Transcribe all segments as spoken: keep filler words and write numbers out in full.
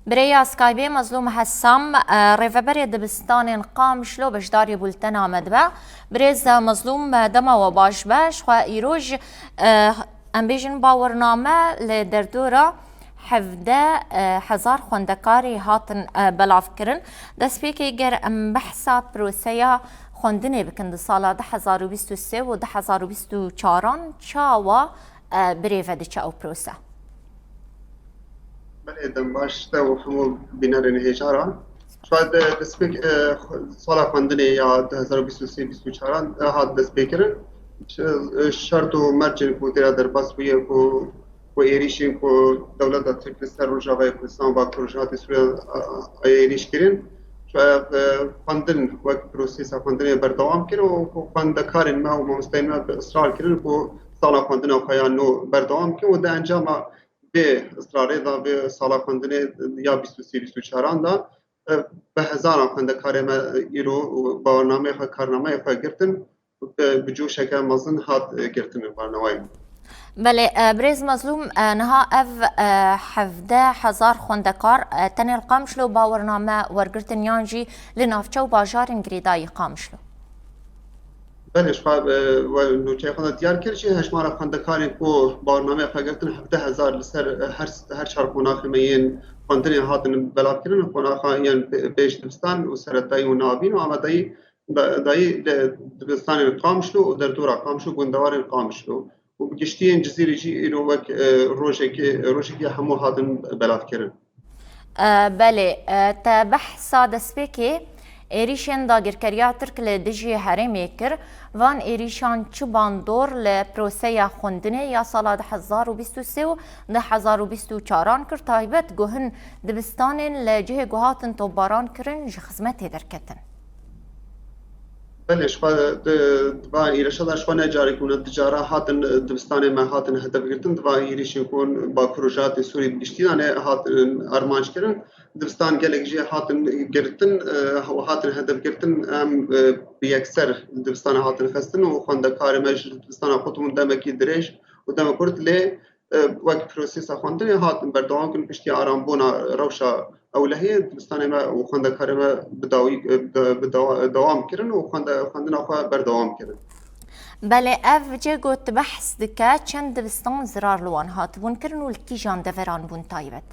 Bi rêya Skypeê Mezlûm Hesam, e, rêveberê dibistanên Qamişlo beşdarî bultena me dibe. Birêz, e, Mezlûm, e, dema we baş be. Ji xwe îroj, e, em bêjin bawername li derdora hevdeh hezar xwendekarî hatin, e, belavkirin. Destpêkê ger em behsa proseya xwendinê bikin di sala du hezar û bîst û sê û du hezar û bîst û çaran, çawa, e, bi rê ve diçe ew prose? Belê, dem baş te û hemû bînerên hêja re. Şuan de destpêk, e, xwe-, sala xwendinê ya du hezar û bîst û sê bîst û çaran, e, hat destpêkirin. Ş-, e, şert û mercên ku tê de derbas bûye ku, ku êrîşên ku dewleta Tirk li ser Rojavayê Kurdistan û Bakur Rojhilatê Sûriye, a, a, êrîş kirin. Şuan, e, xwendin wek prosesa xwendinê berdewam kir û ku xwendekarên me û mamosteyên me bi israr kirin ku sala xwendina xwe ya nû berdewam bikin û di encama vê israrê de, vê sala xwendinê ya bîst û sê bîst û çaran de, e, bi hezaran xwendekarê me, e, îro bawernameyê xwe, karnameyê xwe girtin, bi, bi coşeke mezin hat, e, girtin barnewayê. Belê, e, birêz Mezlûm, e, niha ev, e, hevdeh hezar xwendekar, e, tenê li Qamişlo bawername wergirtin yan jî li navçe û bajarên girêdayî Qamişlo? Belê, ji xwe, e, we nûçeyê xwe de diyar kir jî, hejmara xwendekarên ku barnameyê xwe girtin hevdeh hezar li ser, e, her, her çar qonaxê me yên xwendinê hatin belavkirin, qonaxa yên pê-, pêş dibistan û seretayî û navîn û amadeyî da-, dayî li dibistanên Qamişlo û derdora Qamişlo, gundewarên Qamişlo û bi giştî yên Cizîrê jî îro wek, e, rojekê, rojekê hemû hatin belavkirin. E, belê, e, te behsa destpêkê êrîşên dagirkeriya Tirk li dijî herêmê kir. Van êrîşan çi bandor li proseya xwendinê ya sala du hezar û bîst û sê û du hezar û bîst û çaran kir, taybet ku hin dibistanên li cihê ku hatin topbaran kirin ji xizmetê derketin? Belê, ji xwe di, di van îreşa de ji xwe ne carek bûne, du cara hatin, e, dibistanê me hatin hedef girtin, di van êrîşên ku Bakur Rojhilatê Sûrî bi giştî de ne hatin armanc kirin. Dibistan gelek jî hatin girtin, e, û hatin hedef girtin. Em, e, bi yekser dibistana hatin xistin û xwendekarê me ji dibistana xwe tibûn demekî dirêj û demek kurt lê, e, wek prosesa xwendinê hatin berdewam kirin piştî arambûna rewşa ewlehiyê dibistanê me û xwendekarê me bi dawî, e, bi, bi dewa-, dewam kirin û xwende-, xwendina xwe berdewam kirin. Belê, ev cê ku tu behs dike, çend dibistan zirar li wan hatibûn kirin û li kîjan deveran bûn taybet?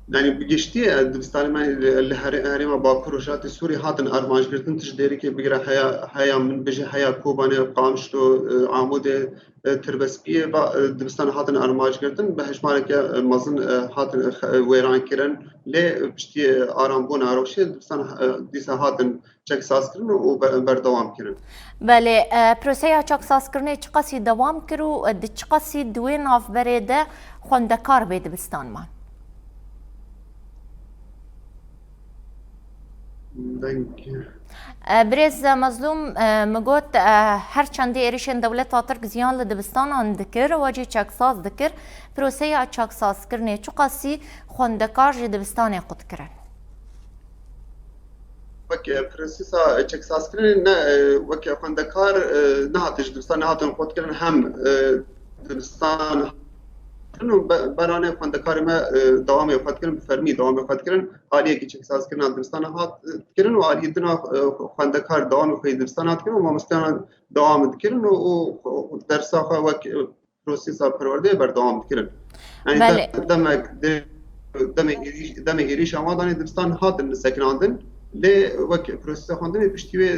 Yanî bi giştî, e, dibistanê me li, li here-, herêma Bakur Rojhilatê Sûrî hatin armanc girtin, tu ji Dêrikê bigire heya, heya min bijî heya Kobanê, Qamişlo, e, Amûdê, e, Tirbespiyê, va, e, dibistan hatin armanc girtin, bi hejmareke, e, mezin, e, hatin, e, xe-, e, wêran kirin. Lê piştî, e, arambûna rewşê dibistan, e, dîsa hatin çeksazkirin û be-, berdewam kirin. Belê, e, proseya çeksazkirinê çiqasî dewam kir û, e, di çiqasî di wê navberê de xwendekar bê dibistan man? Deng. E, birêz Mezlûm, e, min got, e, her çendî êrîşên dewleta Tirk ziyan li dibistanan dikir, we jî çeksaz dikir. Proseya çeksazkirinê çiqasî xwendekar ji dibistanê qut kirin? Wek, e, prosesa çeksazkirinê ne, e, wek xwendekar, e, nehate ji dibistanê hatin qutkirin, hem, e, dibistan kirin û be-, beranê xwendekarê me, e, dewamê xwe dikirin, bi fermî dewamê xwe dikirin. Aliyekî çeksazkirina dibistana hat, e, kirin û aliyê din a, e, xwendekar dewamê xwe yê dibistana dikirin û mamosteyan dewam dikirin û, û, û dersa xwe wek, e, prosesa perwerdeyê berdewam dikirin. Yanî Belê. de-, demek de-, demê êrîş-, demê êrîşa wan danê dibistan hatin sekinandin, lê wek prosesa xwendinê piştî wê,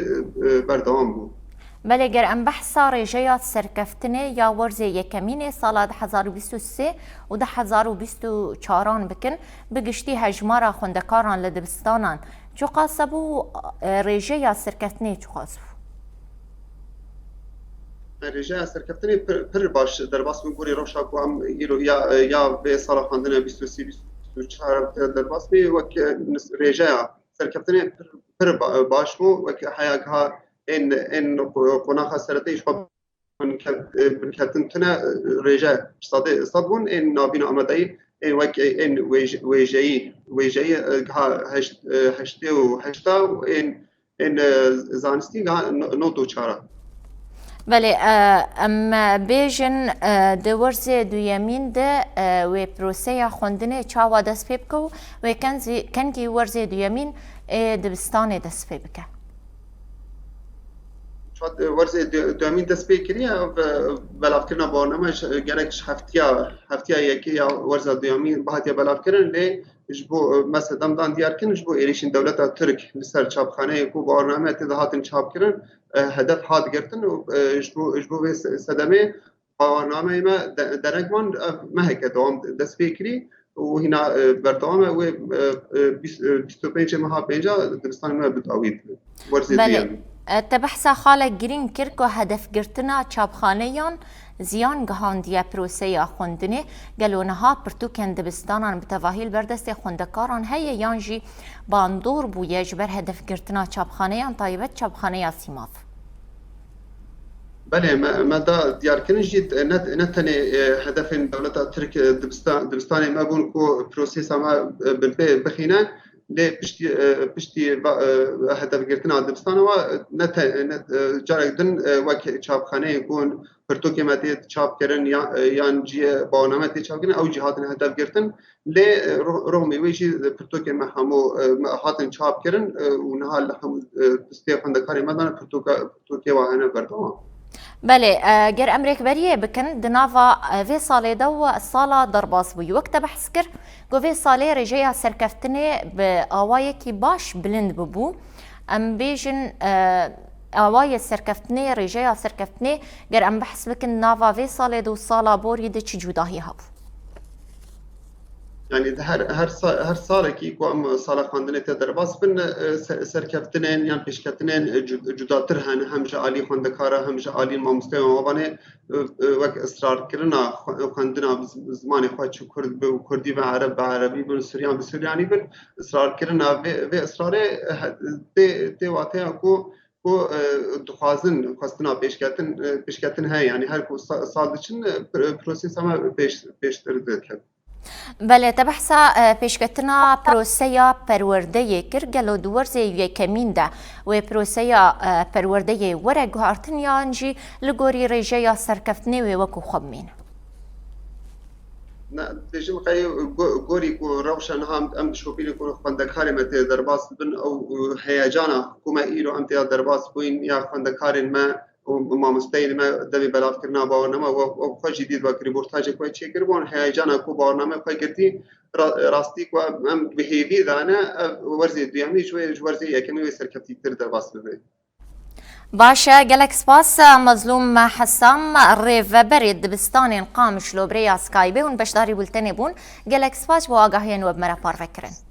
e, berdewam bû. Belê, ger em behsa rêjeya serkeftinê ya werzê yekemînê sala du hezar û bîst û sê û du hezar û bîst û çaran bikin, bi giştî hejmara xwendekaran li dibistanan çiqas bû, e, rêjeya serkeftinê çiqas bû? Rêjeya serkeftinê pir, pir baş derbas bû gorî rewşa ku em îro ya, ya vê sala xwendine bîst û sê bîst û çar derbas bû, wek, e, nis-, rêjeya serkeftinê pir, pir ba-, baş bû, wek heya giha ên, ên qo-, qonaxa seretayî ji xwe binket-, e, binketin tune, e, rêje ji sedê sed bûn, ên navîn amadeyî, ên wek, e, ên wêj-, wêjeyî, wêjeyî, e, giha heşt, e, heştê û heşta û ên ên, e, zanistî niha no-, nod û çar e. Belê, e, em bêjin, e, di werzê duyemîn de, e, wê proseya xwendinê çawa dest pê bike û wê kenzî-, kengî werzê duyemîn ê dibistanê dest pê bike? Çat, e, werzê du-, duyemîn dest pê kiriye, ve-, belavkirina barname ji, gerek ji heftiya, heftiya yekê ya werza duyemîn hatiye belavkirin, lê ji bo, e, mesela dem dan diyar kirin, ji bo êrîşên dewleta Tirk li ser çapxaneyê ku barname tê de hatin çapkirin, e, hedef hat girtin û, e, ji bo, ji bo vê se-, sedemê barnameyê me de-, dereng man, ev meheke dewam dest pê kirî û hîna, e, berdewam e. Wê, e, e, bîst, e, bîst û pêncê meha pênca dibistanê me bi dawî dibe. Werzê Belê. duyemîn. E, te behsa xalek girîng kir ku hedefgirtina çapxaneyan ziyan gihandiye proseya xwendinê. Gelo niha pirtûkên dibistanan bi tevahî li ber destê xwendekaran heye yan jî bandor bûye ji ber hedefgirtina çapxaneyan, taybet çapxaneya Sîmav? Belê, me, me da diyarkirin jî ne, ne tenê, e, hedefên dewleta Tirk, e, dibista-, dibistanê me bûn ku prosesa me, e, binpê bixîne, lê piştî, e, piştî va-, e, hedefgirtina dibistana we, e, ne te-, ne, e, carek din, e, wek çapxaneyên ku pirtûkê me tê çapkirin ya, e, yan cihê bawername tê çapkirin, ew jî hatin hedefgirtin. Lê, e, ro-, rixmê wê jî pirtûkê me hemû, e, me hatin çapkirin, e, û niha li hemû, e, destê xwendekarê me de ne pirtûka-, pirtûkê wa hene berdewam. Belê, e, ger em rêkberiyê bikin, di nava, e, vê salê de û sala derbas bûyî. Wek te behs kir, ku vê salê rêjeya serkeftinê bi awayekî baş bilind bibû. Em bêjin, e, awayê serkeftinê, rêjeya serkeftinê, ger em behs bikin nava vê salê de û sala borî de çi cudahî hebû? Yani di her, her sa-, her salekî ku em sala xwendinê tê derbas bin, e, se-, serkeftinên yan pêşketinên, e, cu-, cudatir hene, hem ji alî xwendekara, hem ji alî mamosteyan. Wan ê, e, e, wek israrkirina xwe-, xwendina bi z-, zimanê xwe, çi kurd bi kurdî, bi ereb bi erebî bin, suryan bi suryanî bin, israrkirina vê, vê israrê, e, he-, tê, tê wateya ku, ku, e, dixwazin xwestina pêşketin, e, pêşketin heye. Yani her ku sa-, sal diçin, e, pr-, prosesa me pêş, pêştir dikevin. Belê, te behsa, e, pêşketina proseya perwerdeyê kir. Gelo di werzê yekemîn de wê proseya, e, perwerdeyê were guhartin yan jî li gorî rêjeya serkeftinê wê wekû xwe bimîne? Ne, dibêjim qey go-, gorî ku rewşa niha em, em dişopînin ku xwendekarê me tê derbas dibin, ew, e, heyecana ku me îro em tê derbas bûyn ya xwendekarên me û mamosteyên me demê belavkirina bawername we, we xwe jî dît wek rîportajek we çêkiribûn, heyecana ku bawername xwe girtî, ra-, rastî ku em bi hêvî de ne, ev werzê duyemî ji wê, ji werzê yekemî wê serkeftîtir derbas bibe. Baş e, gelek spas. Mezlûm Hesam, rêveberê dibistanên Qamişlo, bi rêya Skypeê hûn beşdarî bultenê bûn. Gelek spas ji bo agahiyên we bi me re parve kirin.